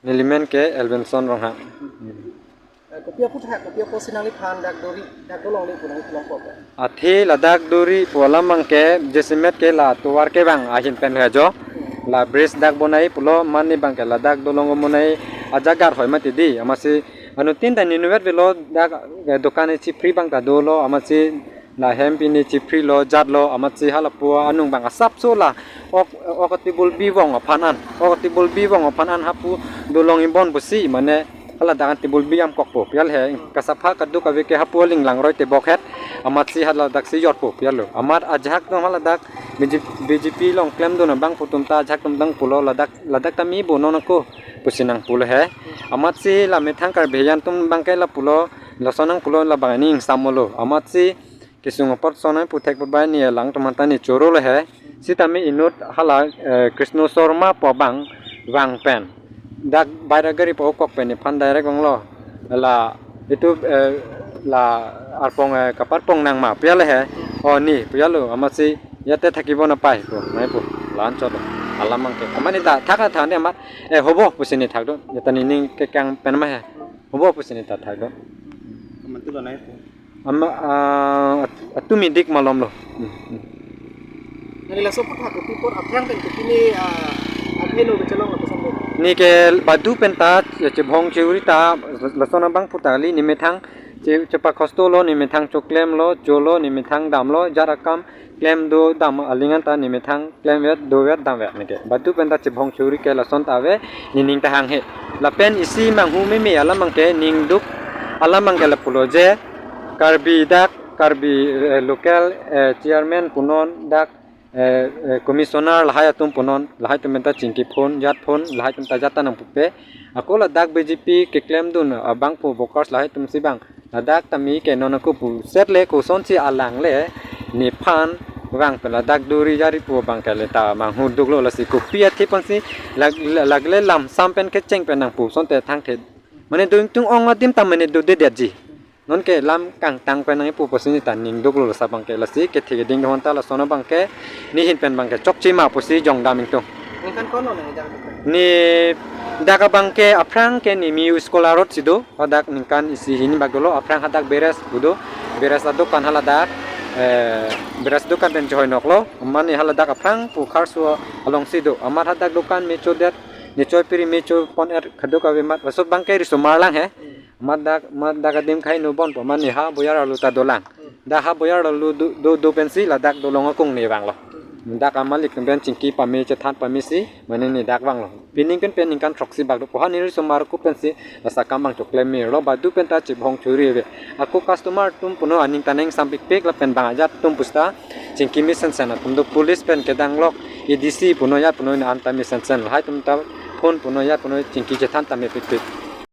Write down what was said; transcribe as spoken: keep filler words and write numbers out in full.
Neli men ke Elvinson Ronghang. Eh, kopi aphuthak, kopi apotsi nangliphan dak dori, dak dolongle pu nangthan longpo? Athe ladak dori pu alam abangke jasemet ke la tovar kevang ahin pen lo jo. La bridge dak bonai pulo, mane abangke ladak dolong bonai ajaga hoi mati dei. Amatsi anuttin ta neli inutvet avelo dak, eh, dokan isi free abang ta dolo, amatsi lahem pini chipri lo, jat lo, amatsi halapu anung abang asapso la ok, ok table bivong aphan an, ok table bivong aphan an hapu dolong ibon pusi, mane haladak an table bi am kokpo pu alo he. Kasapha kaduk ave ke hapu aling langroi tebok het, amatsi haladaksi jotpo pu alo. Amat ajahak atum haladak B J P, B J P along klemdun abang pu atum ta ajahak atum abang pulo ladak, ladak ta me bo non ako pusi nangpulo he. Amatsi la methang Karbi atum abangke la pulo, lason nangpulo, labang ne ingsam lo. Amatsi kesung apot son nangputhek put bai ne alang atum anta ne choro lo he. Sitame inut hala, eh, Krishna Sharma pu abang vang pen dak baira gari pu okok pen nephan direct vanglo. La itu, eh, la arpong, eh, kaparpong nang ma pu alo he. O ne pu alo, amatsi ya te thakibo na pai pu, nai pu. La-an chot lo. Alam abangke. Mane ta thak na than de amat, eh, hobo pusi ne thak do. Ya ta nening kekang pen ma he. Hobo pusi ne ta thak do. Amat tu lo nai pu. Ama, ah, at-, atum idik malom lo. Hmm, hmm. Neli laso aphuthak kopi apor aphrang pen kopi ne, ah, atheno kechelong lapuson lo? Ne ke badu pen ta, ya, chebhong cheuri ta, lason abang pu ta kali, ne methang che-, chepakhosto lo, ne methang choklem lo, cholo, ne methang damlo, jat akam klem do dam aling anta ne methang klemvet, dovet, damvet ne ke. Badu pen ta chebhong cheuri ke lason ta ave, nening ta hang he. Lapen isi manghu meme alam abangke, ningduk alam abangke la pulo je, Karbi dak, Karbi, eh, local, eh, chairman punon dak, eh, eh, commissioner lahai atum punon, lahai atum pen ta chingki phone, jat phone, lahai atum ta jat ta nangpupe. Ako ladak B J P keklemdun abang pu workers lahai atumsi abang ladak tame ke non ako puset le kosonsi alang le nephan vang pen ladak dori jari pu abangke le ta manghu duk lo, lasi kopi athe pensi lag-, lag-, lagle lamsam pen kecheng pen nangpu asonte thangthe. Mane do ingtung ong adim ta mane dodedetji. Non ke lam kangtang pen nangpu pusi ne ta ning duk lo, lasi abangke lasi kethe keding do hon ta lason abangke ne ahin pen abangke chokche ma pusi jongdam ingtung. Ningkan ko-an lo nang ejang? Ne dak abangke aphrang ke ne me-o school arotsi do, hadak ningkan isi hini bak dolo, aphrang hadak Beres pu do, Beres adokan haladak, eh, Beres dokan pen chehoi nok lo, mane haladak aphrang pu Kharso alongsi do, amat hadak dokan me chodet, ne choi piri me choi pon-et kaduk ave amat, laso abangke risomar lang he, amat dak, amat dak adim khai no bon pu mane ha boyar arlo ta dolang. Dak ha boyar arlo do, do, do pensi ladak dolong akung ne vanglo. Dak amalik pen chingki pame chethan pamesi, mane ne dak vanglo. Pining pen pen ningkan throksi bak do pu ha ne risomar ako pensi laso akam abang choklem me lo, badu pen ta chebhong cheuri ave. Ako customer atum puno aning ta neng sampikpik lapen bang ajat atum pusta chingki mesen sen atum do, police pen kedang lok, A D C puno ajat puno ne anta mesen sen. Lahai atum ta phone puno ajat puno chingki chethan ta mepikpik.